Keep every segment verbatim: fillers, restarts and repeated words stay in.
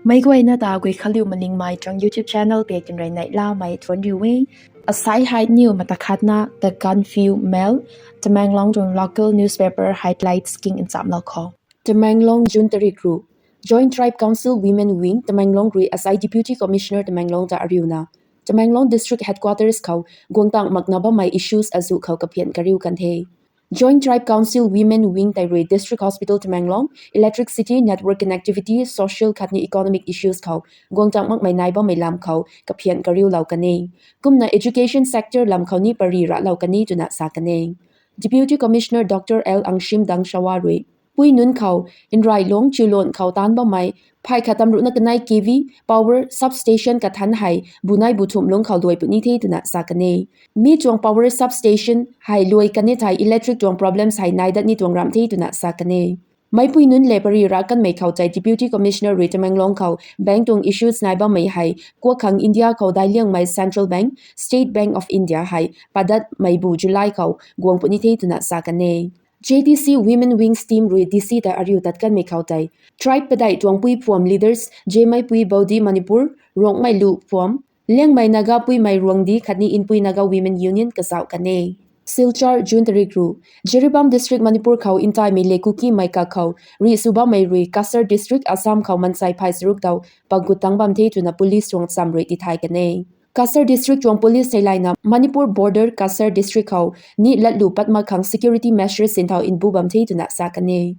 Meic guayna ta Guikhanliu Malingmei tuang YouTube channel pei tinrui neihlamei thuanc riu e. Asai hei niw matakhatna The Gaanphiu Mail, Tamenglong tuang local newspaper highlights king nchamlou khou. Tamenglong, June tarik ruh. Joint Tribe Council Women Wing, Tamenglong rui asai Deputy Commissioner Tamenglong ta ariuna Tamenglong District Headquarters khou guang tang makna bammei issues azuh khou kaphian kariu kan the. Joint Tribe Council Women Wing tei rui District Hospital Tamenglong, electricity, network connectivity, social khatni economic issues khou guang tang makmei nai bammei lam khou kaphian kariulou kan e. Kumna education sector lam khou ni pary raclou kan e twna sa kan e. Deputy Commissioner Doctor L Angshim Dangshawa rui pui nunc khou Nrailong Chiulon khou taanc bammei phay khat tam ruhna kanei K V power substation kathanc hei bunai buthumh lungc khou luai puni the twna sa kan e. Mi tuang power substation hei luai kan e thei electric tuang problems hei nai dat ni tuang ramh the twna sa kan e. Meipui nunc le pary rac kanmei khou tei Deputy Commissioner rui Tamenglong khou bank tuang issues nai bammei hei kuak khang India khou daic liangmei Central Bank, State Bank of India hei padatmei bu July khou guang puni the twna sa kan e. J T C Women Wings team rui D C ta ariu tat kanmei khou tei tribe padeih tuang pui phuam leaders, Zeme Pui Baudi Manipur, Ruangmei Lu phuam, Liangmei Naga Puimei Ruangdi khatni Inpui Naga Women Union kazauh kan e. Silchar, June tarik ruh. Jiribam District, Manipur khou ntaimei le Kukimei kakhou rih sw bammei rui Cachar District, Assam khou mansei phay charuk tau pangkut tang bam the twna police tuang cham rui tithay kan e. Cachar District tuang police theilayna Manipur border Cachar District khou ni latlu pat mak khang security measures sinthau nbu bam the twna sa kan e.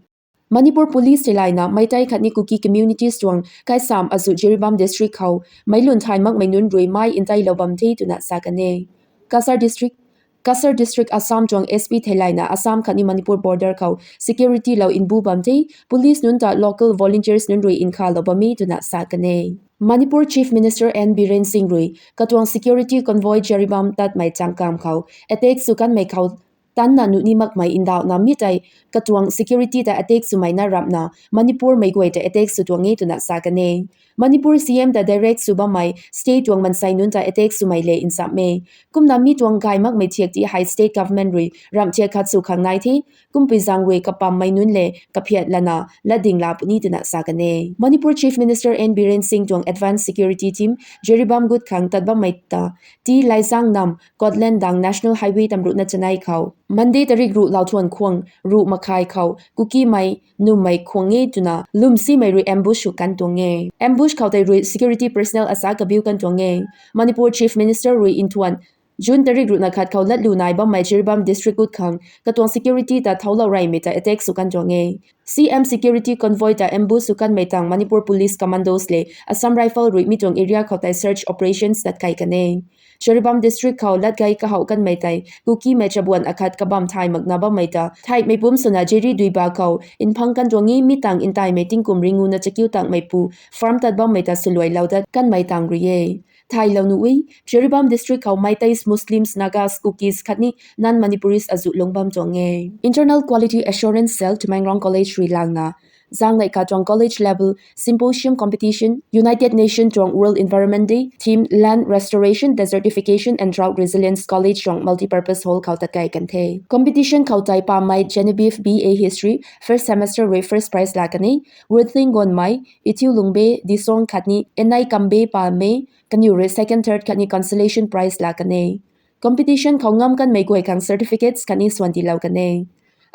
Manipur police theilayna Meitei khatni Kuki communities tuang kaisam azuh Jiribam District khou meic lun thay makmei nunc rui mai nteilou bam the twna sa kan e. Cachar District, Cachar District, Assam tuang S P theilayna Assam khatni Manipur border khou security lou nbu bam the, police nunc ta local volunteers nunc rui nkhalou bam e twna sa kan e. Manipur Chief Minister N Biren Singh rui katuang security convoy Jiribam tatmei changkam khou attack sw kanmei khou tanna nuh ni makmei ndauhna mi tei katuang security ta attack swmei na ramhna Manipur mei guay ta attack sw tuang e twna sa kan e. Manipur C M ta direct sw bammei state tuang mansei nunc ta attack swmei le nchamh e. Kumna mi tuang gay makmei thiak ti hei state government rui ramh thiak khat sw khang nai the, kumpui zaeng rui kapammei nunc le kaphiat lana latding la puni twna sa kan e. Manipur Chief Minister N Biren Singh tuang advance security team Jiribam gut khang tat bammei ta T Laizang nam Kotland dang National Highway tam ruhna chanei khou Monday tarik ruh lou thuan khwang ruh makhai khou Kukimei nummei khwang e twna lwmsimei rui ambush sw kan tuang e. Ambush khou tei rui security personnel asa kabiu kan tuang e. Manipur Chief Minister rui nthuan June tarik ruhna khat khou latlu nai bammei Jiribam District gut khang katuang security ta thaulou reymei ta attack sw kan tuang e. C M security convoy ta ambush sw kanmei tang Manipur Police Commandos le Assam Rifle rui mi tuang area khou tei search operations lat kai kan e. Jiribam District khou lat kai kahouh kanmei tei Kukimei chabuan akhat kabam thay makna bammei ta theihmei pum swna Jiri Duiba khou nphang kan tuang e. Mi tang ntaimei tingkum ringuna chakiu tangmeipu farm tat bammei ta swluailou dat kanmei tang rui e. Thailou nuh e, Jiribam District khou Meiteis, Muslims, Nagas, Kukis khatni non-Manipuris azuh lung bam tuang e. Internal Quality Assurance Cell Tamenglong College rui langna zaeng neih khat tuang college level symposium competition, United Nation tuang World Environment Day theme Land Restoration, Desertification and Drought Resilience College tuang Multipurpose Hall khou tat kai kan the. Competition khou tei pammei Genevieve B A History first semester rui first prize la kan e, Wurthling Gonmei, Ithiu Lungbe, Disong khatni Enei Kambe Pame, kaniw rui second, third khatni consolation prize la kan e. Competition khou ngam kanmei guay khang certificates khatni swan tiilou kan e.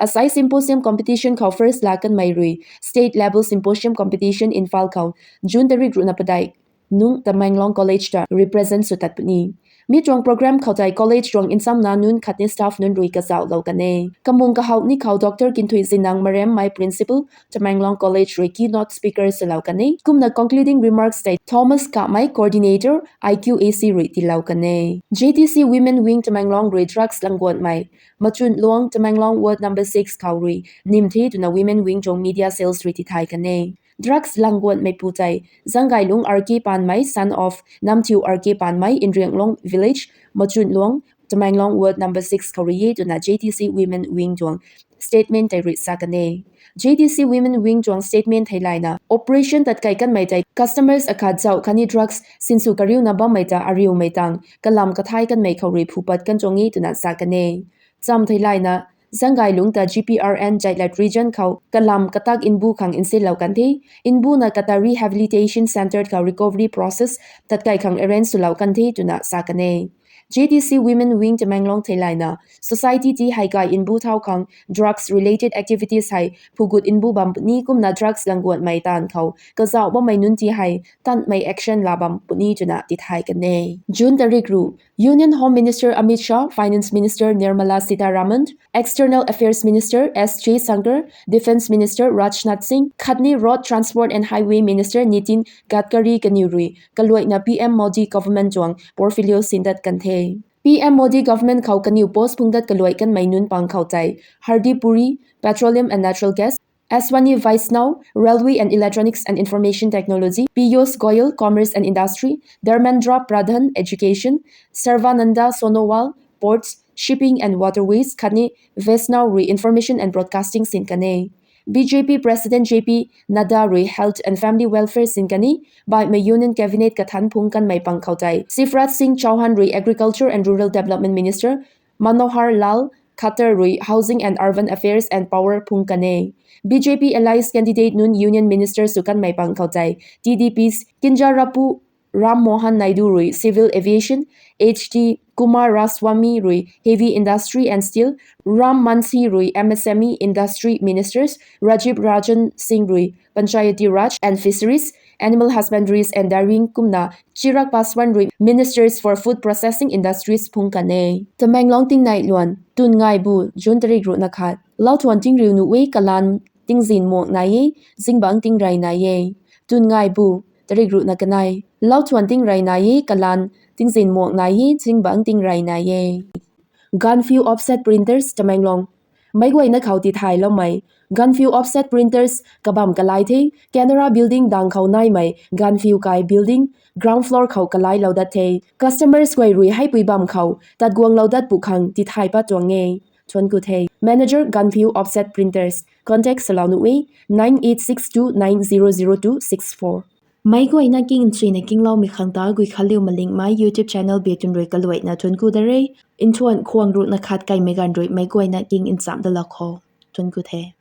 Asai symposium competition khou first la kanmei rui state level symposium competition Imphal khou June tarik ruhna padeih nung Tamenglong College ta represent sw tat puni. Mi tuang program khou tei college tuang nchamna nunc khatni staff nunc rui kazauhlou kan e. Kamung kahouh ni khou Doctor Kinthui Zinang Maremmei Principal Tamenglong College rui keynote speaker swlou kan e. Kumna concluding remarks tei Thomas Kamei Coordinator I Q A C rui tiilou kan e. J T C Women Wing Tamenglong rui drugs langguanmei Machunluang Tamenglong Ward number six khou rui nim the twna Women Wing tuang media cells rui tithay kan e. Drugs langguanmeipu tei Zanggailung R K Panmei, son of Namthiu R K Panmei, Nrianglong Village, Machunluang, Tamenglong Ward number six khou rui e twna J T C Women Wing tuang statement tei rui sa kan e. J T C Women Wing tuang statement theilayna operation tat kai kanmei tei customers akhat zauh khatni drugs sinsw kariuna bammei ta ariumei tang kalam kathai kanmei khou rui phupat kan tuang e twna sa kan e. Cham theilayna Zanggailung ta G P R N Jailat region khou kalam katak nbu khang nsinlou kan the. Nbu na kata rehabilitation centre khou recovery process tatkai khang arrange swlou kan the twna sa kan e. J T C Women Wing Tamenglong theilayna society ti hei kai nbu thau khang drugs related activities hei phugut nbu bam puni kumna drugs langguatmei taanv khou kazauh bammei nunc ti hei tanmei action la bam puni twna tithay kan e. June tarik ruh, Union Home Minister Amit Shah, Finance Minister Nirmala Sitharaman, External Affairs Minister S Jaishankar, Defence Minister Rajnath Singh khatni Road Transport and Highway Minister Nitin Gadkari kaniw rui kaluaina P M Modi government tuang portfolio sindat kan the. P M Modi government khou kaniw post phungdat kaluai kanmei nunc pang khou tei Hardipuri, Petroleum and Natural Gas, Ashwini Vaishnaw, Railway and Electronics and Information Technology, Piyush Goyal, Commerce and Industry, Dharmendra Pradhan, Education, Sarbananda Sonowal, Ports, Shipping and Waterways khatni Vaishnaw rui Information and Broadcasting sin kan e. B J P President J P Nadda rui Health and Family Welfare sin kan e. Baihmei Union Cabinet kathan phung kanmei pang khou tei Shivraj Singh Chouhan rui Agriculture and Rural Development Minister, Manohar Lal Khattar rui Housing and Urban Affairs and Power phung kan e. B J P allies candidate nunc Union Minister sw kanmei pang khou tei T D P's Kinjarapu Ram Mohan Naidu rui Civil Aviation, H D Kumaraswamy rui Heavy Industry and Steel, Ram Mansi rui M S M E Industry Ministers, Rajiv Ranjan Singh rui Panchayati Raj and Fisheries, Animal Husbandries and Dairying kumna Chirag Paswan rui Ministers for Food Processing Industries phung kan e. Tamenglong tingnai luan, twn ngaibu, June tarik ruh na khat. Lauthuan tingriu nuh e kalan tingzin muang nai e, zingbangc tingrey nai e. Twn ngaibu, tarik ruh na kanei. Lauthuan tingrey nai e kalan tingzin muang nai e, zingbangc tingrey nai e. Gaanphiu Offset Printers, Tamenglong. Meic guayna khou tithay loumei Gaanphiu Offset Printers kabam kalai the, Canara Building dang khou naimei Gaanphiu kai building ground floor khou kalailou dat the. Customers guay rui heipui bam khou tat guanglou dat pu khang tithay pat tuang e. Thuanc ku the. Manager, Gaanphiu Offset Printers. Contact salou nuh e, nine eight six two nine zero zero two six four. Meic guayna king nchuina kingloumei khang ta Guikhanliu Malingmei YouTube channel biak twn rui kaluaina thuanc ku da re. Nthuan khwang ruh na khat kaimei ganv rui meic guayna king ncham da lak kho. Thuanc ku the.